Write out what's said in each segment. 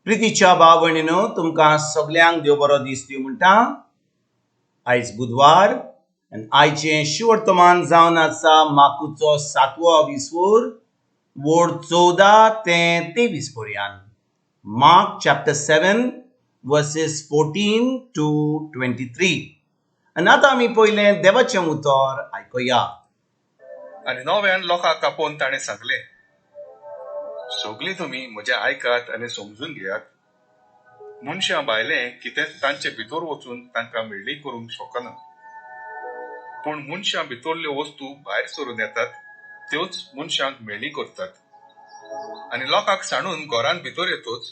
प्रितीच्या भाव भयणीनो, तुमकां सगल्यांक देव बरो दीस दिवं म्हणटा. आयज बुधवार आनी आयचें शिवर्तमान जावन आसा मार्कुचो सातवो विसवूर, वोड 14 ते 23 पर्यंत. Mark chapter 7 verses 14 to 23. आनी आतां आमी पयलें देवाचें उतर आयकुया. आनी नव्यान लोकांक आपोवन ताणें सांगलें, सगलीं तुमी म्हजें आयकात आनी समजून घेयात. मनशां भायलें कितेंच तांचे भितर वचून तांकां म्हेळी करूंक शकना, पूण मनशां भितरल्यो वस्तू भायर सरून येतात त्योच मनशांक म्हेळी करतात. आनी लोकांक सांडून घरांत भितर येतोच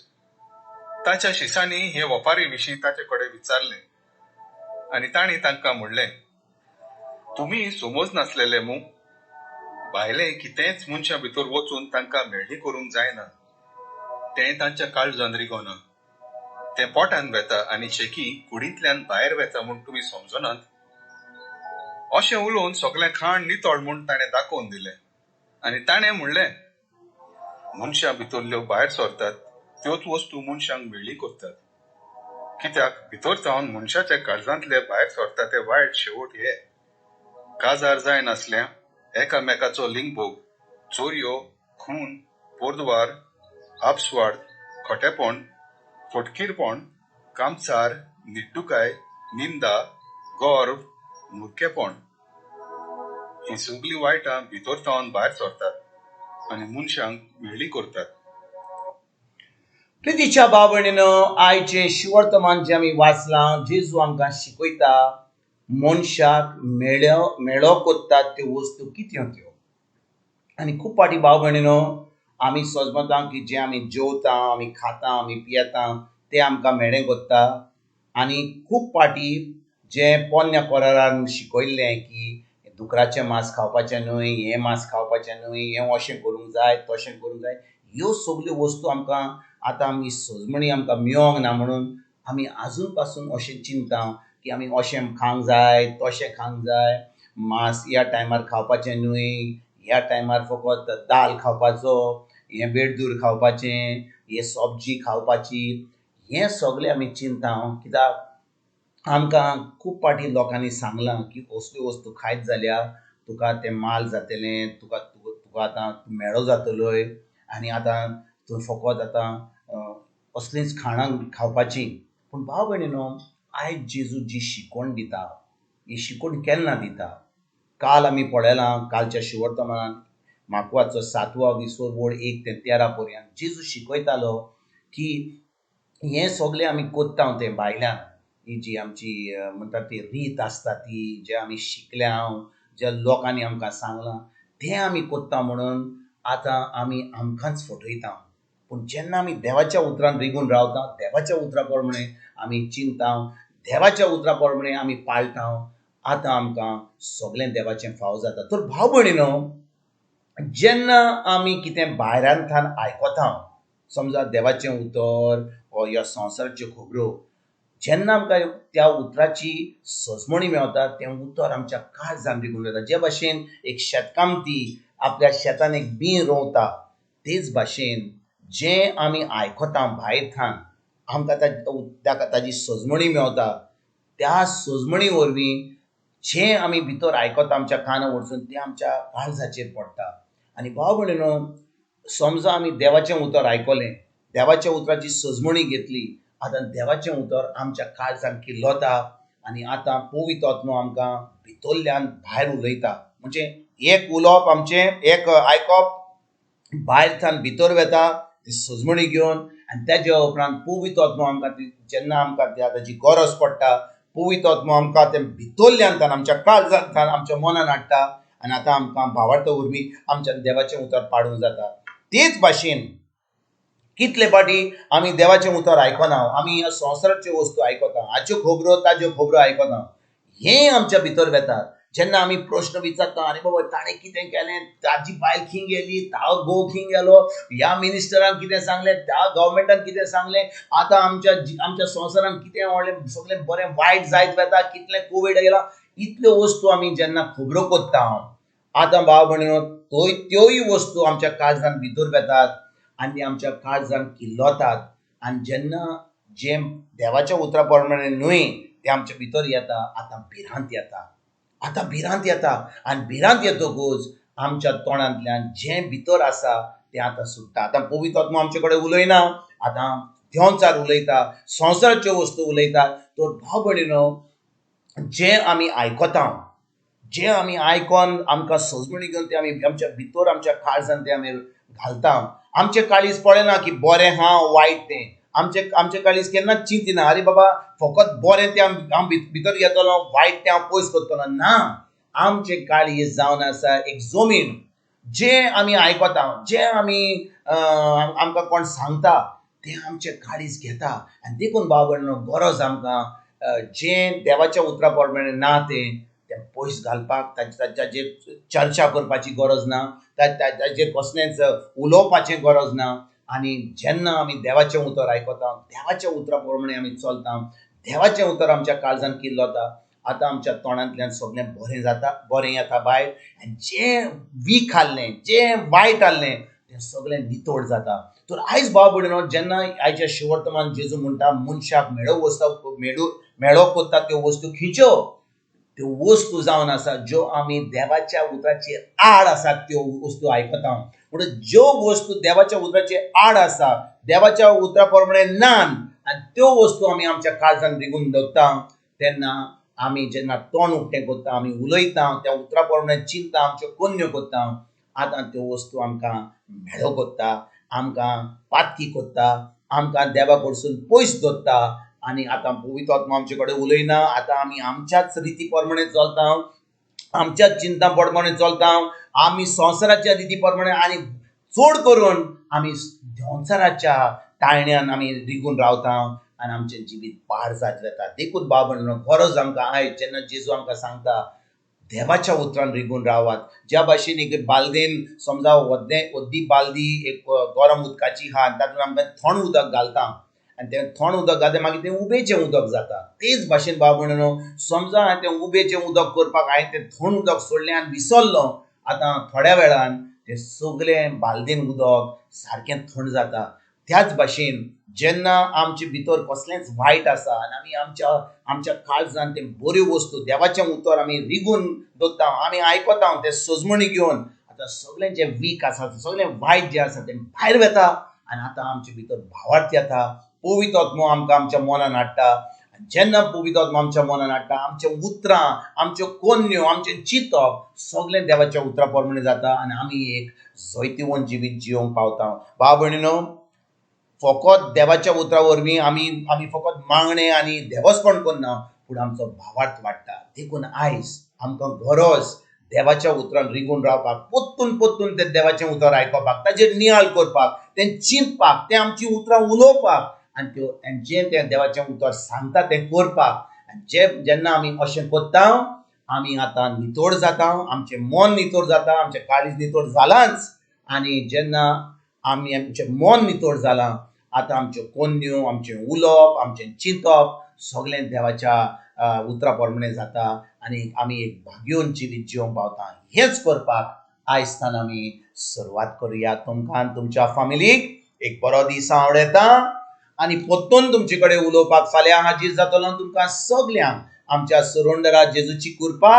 ताच्या शिसांनी हे वपारी विशीं ताचे कडेन विचारलें. आनी तांणी तांकां म्हणलें, तुमी समज नासलेले मू? भायलें कितेंच मनशां भितर वचून तांकां म्हेळी करूंक जायना. तें तांच्या काळजान रिगना. तें पोटान वेता आनी शेकी कुडींतल्यान भायर वेता म्हूण तुमी समजनात? अशें उलोवन सगळें खाण नितळ म्हूण ताणें दाखोवन दिलें. आनी ताणें म्हणलें, मनशां भितरल्यो भायर सरतात त्योच वस्तू मनशांक म्हेळी करतात. कित्याक भितर जावन मनशाच्या काळजांतले भायर सरता ते वायट शेवट हे: काजार जायनासल्या एकामेकाचो लिंगभोग, चोरयो, खून, पोरद्वार, आपस्वार्थ, खोटेपण, फटकीरपण, कामचार, निड्डुकाय, निंदा, गर्व, मुरकेपण. ही सगळीं वायटां भितर जावन भायर सरतात आनी मनशांक म्हेळी करतात. प्रितीच्या भाव भयणीनो, आयचें शिवर्तमान जें आमी वाचलां, जेजू आमकां शिकयता मनशाक मेळो मेळो करतात त्यो वस्तू कितें त्यो. आनी खूब फावटी, भाव भयणीनो, आमी सजमता की जें आमी जेवता, आमी खाता, आमी पियेता, तें आमकां म्हेळें करता. आनी खूब फावटी जें पोन्न्या करारान शिकयल्लें की दुकराचें मांस खावपाचें न्हय, हें मांस खावपाचें न्हय, हें अशें करूंक जाय, तशें करूंक जाय, ह्यो सगल्यो वस्तू आमकां आतां आमी सजमणी आमकां मेळोंक ना म्हणून आमी आजून पासून अशें चिंता की आमी अशें खावंक जाय, तशें खावंक जाय, मांस ह्या टायमार खावपाचें न्हय, ह्या टायमार फकत दाल खावपाचो, हें वेडदूर खावपाचें, हें सब्जी खावपाची. हें सगळें आमी चिंता कित्याक आमकां खूब फावटी लोकांनी सांगलां की असल्यो वस्तू खायत जाल्यार तुका तें माल जातलें, तुका तुका आतां म्हेळो जातलोय आनी आतां तूं फकत आतां असलींच खाणां खावपाचीं. पूण भाव भयणीनो, आयज जेजू जी शिकवण दिता, ही शिकवण केन्ना दिता? काल आमी पळयलां, कालच्या शिवर्तमानान मार्कुचो सातवो विसवो वळ 1 ते 13 पर्यंत जेजू शिकयतालो की हें सगळें आमी कोत्ता तें भायल्यान, ही जी आमची म्हणटात ती रीत आसता ती, जें आमी शिकल्या, ज्या लोकांनी आमकां सांगलां तें आमी कोत्ता म्हणून आतां आमी आमकांच फटयता. पूण जेन्ना आमी देवाच्या उतरान रिगून रावता, देवाच्या उतरा प्रमाणे आमी चिंता, देवाच्या उतरा प्रमाणे आमी पाळटा, आतां आमकां सगळें देवाचें फाव जाता. तर भाव भयणीनो, जेन्ना आमी कितें भायरांतल्यान आयकता, समजा देवाचें उतर वा ह्या संवसाराच्यो खबरो, जेन्ना आमकां त्या उतराची सजमणी मेवता, तें उतर आमच्या काळजान रिगून वता. जे भाशेन एक शेतकामती आपल्या शेतान एक बीं रोवता, तेच भाशेन जें आमी आयकता भायर थावन, आमकां ताका ताजी सजमणी मेवता. त्या सजमणी वरवीं जें आमी भितर आयकता आमच्या काना वचून, तें आमच्या काळजाचेर पडटा. आनी भाव भयणीनो, समजा आमी देवाचें उतर आयकलें, देवाच्या उतराची सजमणी घेतली, आतां देवाचें उतर आमच्या काळजान किल्लता आनी आतां पवित्र आत्मो आमकां भितरल्यान भायर उलयता. म्हणजे एक उलोवप आमचें, एक आयकप भायर भितर वेता ती सजमणी घेवन आनी तेज्या उपरांत पवित्र आत्मो आमकां ती जेन्ना आमकां ताजी गरज पडटा, पवित्र आत्मो आमकां तें भितरल्यान आमच्या काळजांतल्यान आमच्या मनान हाडटा आनी आतां आमकां भावार्थ वरवीं आमच्या देवाचें उतर पाडूंक जाता. तेच भाशेन कितले फावटी आमी देवाचें उतर आयकना, आमी ह्या संवसाराच्यो वस्तू आयकता, हाच्यो खबरो ताज्यो खबरो आयकना. हें आमच्या भितर वेता. जेन्ना आमी प्रश्न विचारता, आरे बाबा, ताणें कितें केलें, ताजी बायल खंय गेली, ता घोव खंय गेलो, ह्या मिनिस्टरान कितें सांगलें, त्या गव्हर्मेंटान कितें सांगलें, आतां आमच्या आमच्या संवसारान कितें व्हडलें सगळें बरें वायट जायत वता, कितलें कोवीड येयला, इतल्यो वस्तू आमी जेन्ना खबरो कोत्ता, आतां भाव भयणीनो, थंय त्योय वस्तू आमच्या काळजान भितर वेतात आनी आमच्या काळजान किल्लतात. आनी जेन्ना जें देवाच्या उतरा प्रमाणे न्हय तें आमच्या भितर येता, आतां भिरांत येता, आतां भिरांत येता. आनी भिरांत येतकूच आमच्या तोंडांतल्यान जें भितर आसा तें आतां सुट्टा. आतां पवित्र आत्मो आमचे कडेन उलयना, आतां देंवचार उलयता, संवसाराच्यो वस्तू उलयता. तर भाव भयणीनो, जें आमी आयकता, जें आमी आयकोन आमकां सजमणी घेवन तें आमी आमच्या भितर आमच्या काळजान तें आमी घालता. आमचें काळीज पळयना की बरें आहा वायट तें, आमचें काळीज केन्नाच चिंतिना आरे बाबा फकत बरें तें हांव भितर घेतलो, वायट तें हांव पयस करतलो ना. आमचें काळीज जावन आसा एक जमीन, जें आमी आयकता, जें आमी आमकां कोण सांगता तें आमचें काळीज घेता. आनी देखून भाव भयणीनो, गरज आमकां जें देवाच्या उतरा प्रमाणे ना तें तें पयस घालपाक, ताचेर चर्चा करपाची गरज ना, ताचेर कसलेंच उलोवपाचें गरज ना. आनी जेन्ना आमी देवाचें उतर आयकता, देवाच्या उतरा प्रमाणे आमी चलता, देवाचें उतर आमच्या काळजान किल्लता, आतां आमच्या तोंडांतल्यान सगळें बरें जाता, बरें येता भायर. आनी जें वीख आहलें, जें वायट आहलें तें सगळें नितळ जाता. तर आयज भाव भयणीनो, जेन्ना आयच्या शिवर्तमान जेजू म्हणटा मनशाक मेळो वस्तू मेळो कोत्ता त्यो वस्तू खंयच्यो, त्यो वस्तू जावन आसा ज्यो आमी देवाच्या उतराचेर आड आसात त्यो वस्तू आयकता. म्हणून ज्यो वस्तू देवाच्या उतराचे आड आसा, देवाच्या उतरा प्रमाणे ना, आनी त्यो वस्तू आमी आमच्या काळजान रिगून दवरता, तेन्ना आमी जेन्ना तोंड उक्तें करता, आमी उलयता, त्या उतरा प्रमाणे चिंता, आमच्यो कोन्न्यो करता, आतां त्यो वस्तू आमकां मेळो करता, आमकां पातकी करता, आमकां देवा कडसून पयस दवरता. आनी आतां पवित्र आत्मो आमचे कडेन उलयना, आतां आमी आमच्याच रिती प्रमाणे चलता, आमच्याच चिंता प्रमाणे चलता, आमी संवसाराच्या रिती प्रमाणे, आनी चड करून आमी संवसाराच्या ताळण्यान आमी रिगून रावता आनी आमचें जिवीत पाड जायत वता. देखून भाव भयणीनो, गरज आमकां आयज जेन्ना जेजू आमकां सांगता देवाच्या उतरान रिगून रावात. ज्या भाशेन एक बालदेन समजा व्हडली बालदी एक गरम उदकाची आहा, तातूंत आमकां थंड उदक घालता आनी तें थंड उदक घालता, मागीर तें उबेचें उदक जाता. तेच भाशेन भाव भयणीनो, समजा हांवें तें उबेचें उदक करपाक हांवें तें थंड उदक सोडलें आनी विसरलो, आतां थोड्या वेळान तें सगळें बालदेन उदक सारकें थंड जाता. त्याच भाशेन जेन्ना आमचे भितर कसलेंच वायट आसा आनी आमी आमच्या आमच्या काळजान तें बऱ्यो वस्तू देवाचें उतर आमी रिगून दवरता, आमी आयकता, तें सजमणी घेवन आतां सगळें जें वीक आसा, सगळें वायट जें आसा तें भायर वता आनी आतां आमचे भितर भावार्थ येता. पवित्र आत्मो आमकां आमच्या मनान हाडटा. जेन्ना पवित्र आत्मो आमच्या मनान हाडटा, आमचें उतरां, आमच्यो कोन्न्यो, आमचें चिंतप सगळें देवाच्या उतरा प्रमाणे जाता आनी आमी एक जैतिवंत जिवीत जियोंक पावता. भाव भयणीनो, फकत देवाच्या उतरा वरवीं आमी आमी फकत मागणें आनी देवस्पण करना, पूण आमचो भावार्थ वाडटा. देखून आयज आमकां गरज देवाच्या उतरान रिगून रावपाक, पोत्तून पोत्तून तें देवाचें उतर आयकपाक, ताचेर नियाळ करपाक, तें चिंतपाक, तें आमचीं उतरां उलोवपाक आनी त्यो आनी जें तें देवाचें उतर सांगता तें करपाक. आनी जे जेन्ना आमी अशें करता, आमी आतां नितळ जाता, आमचें मन नितळ जाता, आमचें काळीज नितळ जालांच. आनी जेन्ना आमी आमचें मन नितळ जालां, आतां आमच्यो कोन्न्यो, आमचें उलोवप, आमचें चिंतप सगळें देवाच्या उतरा प्रमाणे जाता आनी आमी एक भाग्योन जिवीत जिवंक पावता. हेंच करपाक आयज आमी सुरवात करुया. तुमकां आनी तुमच्या फामिलीक एक बरो दीस आवडटा आनी परतून तुमचे कडेन उलोवपाक फाल्यां हाजीर जातलो. तुमकां सगल्यांक आमच्या सरोंडरा जेजूची कृपा,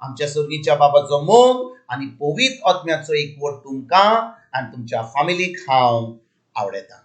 आमच्या सर्गीच्या बाबाचो मोग आनी पवित्र आत्म्याचो एकवट तुमकां आनी तुमच्या फामिलीक हांव आवडटा.